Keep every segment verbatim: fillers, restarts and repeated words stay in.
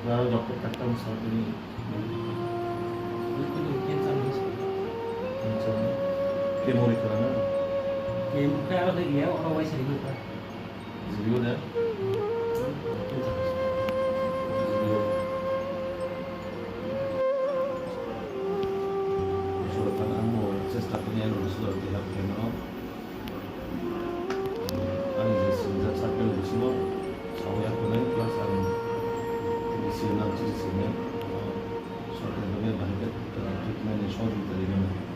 Aro doctor takta bwskango tini. Cancer. Chemo ri khna na? Chemo khe aro khe iya, oro waisa ri mankha. G B O de? Cancer. G B O. Sura khan ang bo chesta khainai ano sura khe help khainai. Ani je sinjak circle bisingo sawi ya khwnai plus ang bisi nang chisi sinai. Sorkar ni bagwi bahai khe, uh, treatment ni sohojogita rinai.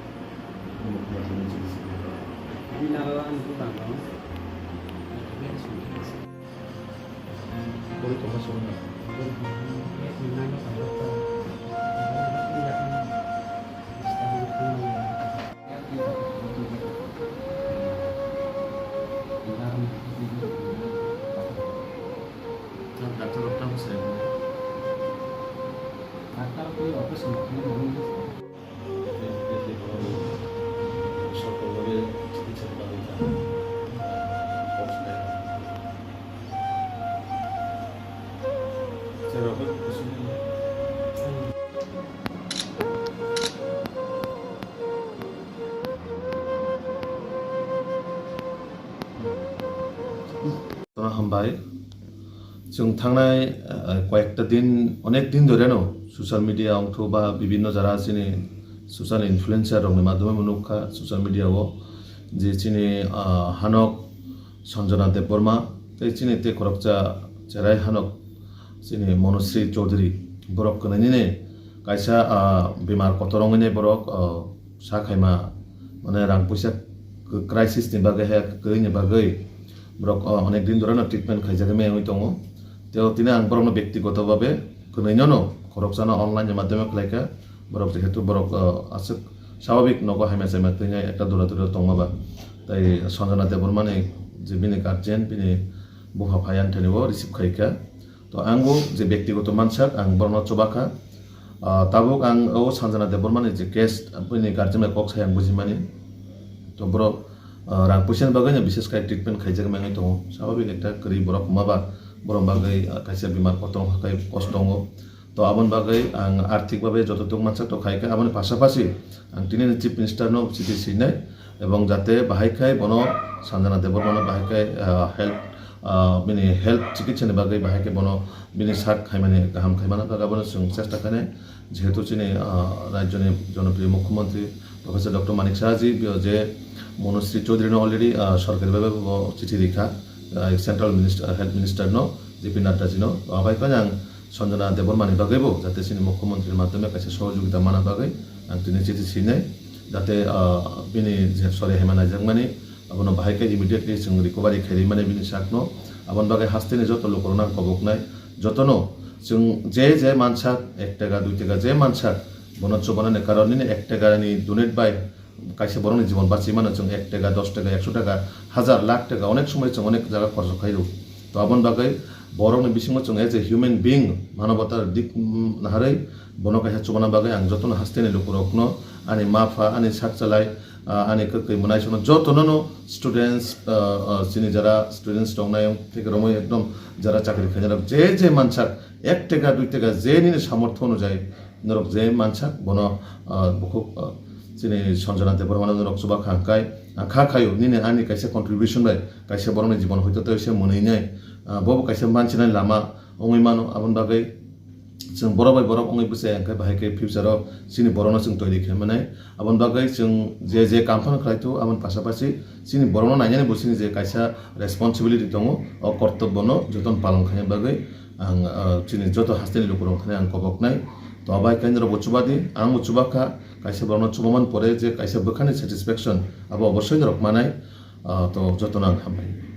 Ani naro ani bwkang rok. Bori tongma songna. Doctor rok tamo sai. Doctor ko operation khaina nangwi. Hambai. Chwng thangnai, eh, koyekta din, onek din dhoreno social media ongthu ba bibinno jara chini social influencer rokni madhyome nukha social media o je chini, ah, hanok Sanjana Debbarma tei chini tei khoroksa cherai hanok chini Monosri Chaudhary borok kwnwi nini kaisa, ah, bemar kotor wngwi borok, ah, sa khaima, mane, rang puisa crisis ni bagwi, hai kwrwini bagwi borok, o, onek din dhoreno treatment khaijagwi mengwi tongo. Tei o tini ang borokno bektigoto babe kwnwino no khoroksano online ni madhyome khlaikha. Borok jehetu borok, o, aswk swababik nogo hamya chamya twinai ekta dura dura tongma ba. Tai Sanjana Debbarmani je bini guardian, bini bupha phai ani thani o receive khaikha. To ang bo je bektigoto mansak, ang borokno chubakha. Ah, tabuk ang o Sanjana Debbarmani je case, bini guardian bai kok sai ang bujimani. To borok, ah, rang puisa ni bagwi no bishes khai treatment khaijak mengwi tongo. Swababik ekta kwrwi borok wngma ba, borok bagwi, ah, kaisa bemar kotor wngkha khai kosto wngo. To aboni bagwi ang arthik babe jototok mansak to khaikha, aboni pasapasi ang tini ni Chief Minister no chithi swinai. Ebong jate bahai khai bono Sanjana Debbarmano bahai khai, ah, health, ah, bini health chikitsa ni bagwi bahai khai bono bini sak khaimani kaham khaimani bagwi abono chwng chesta khainai. Jehetu chini, ah, rajyoni jonopriyo mukhyamantri Professor Doctor Manik Saha ji, bo je Monosri Chaudhary no already, ah, sorkari bhabe bo chithi rikha, ah, Central Minister, Health Minister no, J P Nadda ji no. Abai khai ang Sanjana Debbarmani bagwi bo jate chini mukhyamantri ni madhyome kaisa sohojogita mana bagwi ang tini chithi swinai, jate, ah, bini je sori haima naijakmani abono bahai khe immediately chwng recovery khairi mani bini sakno. Aboni bagwi hasteni joto lukurokno ang koboknai, jotono chwng je je mansak ek taka dui taka je mansak bono chubanani karon nini ek taka ni donate bai kaisa borokni jibon bachwi mano, chwng ek taka, dos taka, ekso taka, hajar, lakh taka, onek somoi chwng onek jaga khorcho khai rw. To aboni bagwi borokni bisingo chwng as a human being, manobata dik, mm, naharwi bono kaisa chubana bagwi ang jotono hasteni lukurokno, ani ma pha, ani sak chalai, ah, ani kwkwi mwnaisongno jotono no students, ah, ah, chini jara students tongnai, theke romwi ekdom jara chakri khainai rok je je mansak ek taka dui taka je nini samortho onujai norok je mansak bono, ah, bukhuk, ah, chini Sanjana Debbarmano norok chuba kha hwnkhe, ah, kha khaio nini ani kaisa contribution bai kaisa borokni jibon hoito tei se mwnwi nai, ah, bobo kaisa manchinai lama wngwi mano. Aboni bagwi chwng borok bai borok wngwi bwchai hwnkhe bahai khe future o chini borokno chwng toiri khe manai. Aboni bagwi chwng je je kam phano khlai tongo aboni pasapasi chini borokno nainani bo chini je kaisa responsibility tongo, o kortobbono jotono palon khaina bagwi ang, ah, chini joto hasteni lukurok thani ang koboknai. To abai khe norokbo chubadi, angbo chubakha, kaisa borokno chubamani pore je kaisa bwkhani satisfaction abo obossoi norok manai, ah, to jotono ang hambai.